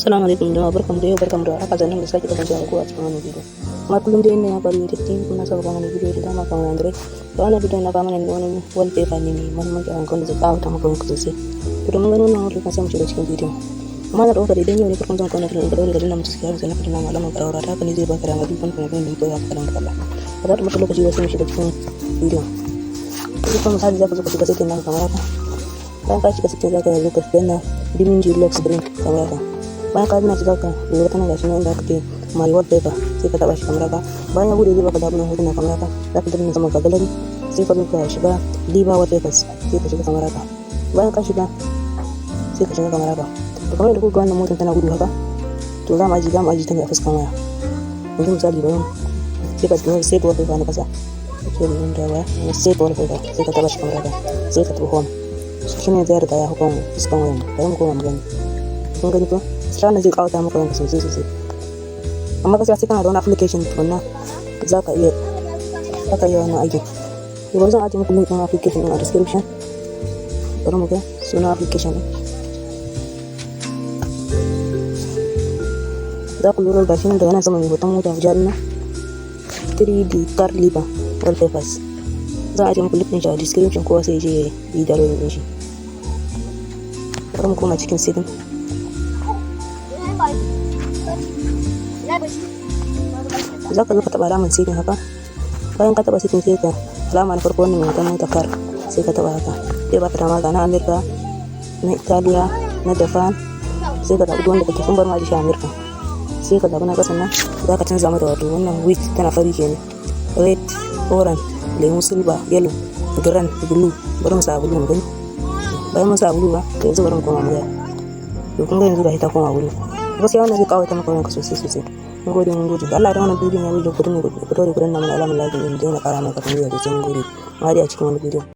Assalamu alaikum jama'a, barkamu da yau, barkamu da warhaka, sannan da sake kasancewa da ku a cikin wannan bidiyo. Kamar kullum dai, ina bari da TV kuma saba mana bidiyo da dama kan Android. To, wannan bidiyon na kawo mana wani wallpaper ne mai muhimmanci a wanda zai ƙawata maka wanka sosai. To, domin ganin wannan wallpaper, sai mu shiga cikin bidiyon. Amma na ɗauka da idan yau ne farkon zuwan ka wannan bidiyon, ka daure ka danna mu subscribe, sannan ka danna alamar ƙararrawa. Ta haka ne zai baka dama duk wani fina-finan da muke yi haka ka kalla. Ba za ta mata lokaci ba, sai mu shiga cikin bidiyon. Kuma misali, za ka zo ka shiga setting naka kamar haka. Bayan ka shiga setting, za ka zo ka danna dimming lock screen kamar haka. Bayan ka danna shi, zaka lura tana gashi nan inda aka ce "My wallpaper", sai ka taba shi kamar haka. Bayan ya bude, zai baka zaɓin hotuna kamar haka. Zaka danna sama ga gallery, sai ka zo ka shiga live wallpapers, sai ka shiga kamar haka. Bayan ka shiga, sai ka shiga kamar haka. To, kamar yadda kuka ga wannan motar tana gudu haka, to za mu aji ta ne a fuskan waya. Yanzu misali, bayan sai ka danna save wallpaper na kasa, sai mu da waya na save wallpaper, sai ka taba shi kamar haka, sai ka tafi home. Shi ne zai riga ya hau kan fuskan wayan. Bari mu koma mu gani. Kun gani ko? Wannan zai kawata maka wayanka sosai sosai, amma gaskiya sai kana da wani application tukunna za ka iya wannan aikin. To, bari zan ajiye muku link ɗin application ɗin a description. Bari mu ga sunan application ɗin. Za ku lura, gashi nan daga nan sama mai hoton mota ja ɗin nan, 3D car liver wallpapers. Zan ajiye muku link ɗin shi a description, kowa sai ya je ya yi downloading ɗin shi. Bari mu koma cikin setting. Za ka zo ka taɓa alamar setting haka. Bayan ka taɓa setting, sai ka alama na farko, wannan mai hoton mota car, sai ka taɓa haka. Zai baka dama ga na Amerika, na Italiya, na Japan, sai ka zaɓi wanda kake son. Bar ma shi Amerika. Sai ka zaɓi na ƙasan nan, za ka canza mata, wato wannan white tana fari kenan, red, orange, lemu, silver, yellow, green, blue. Bari mu sa blue mu gani. Bayan mun sa blue ba, to yanzu bari mu koma mu ga. To, kun ga yanzu gashi ta koma blue. Gaskiya wannan zai kawata maka wayanka sosai sosai. Mun gode, mun gode. Allah da wannan bidiyon ya burge ku, ku daure ku danna mana alamar like din, daina kara mana karfin gwiwa sosai. Mun gode, mu haɗe a cikin wani bidiyon.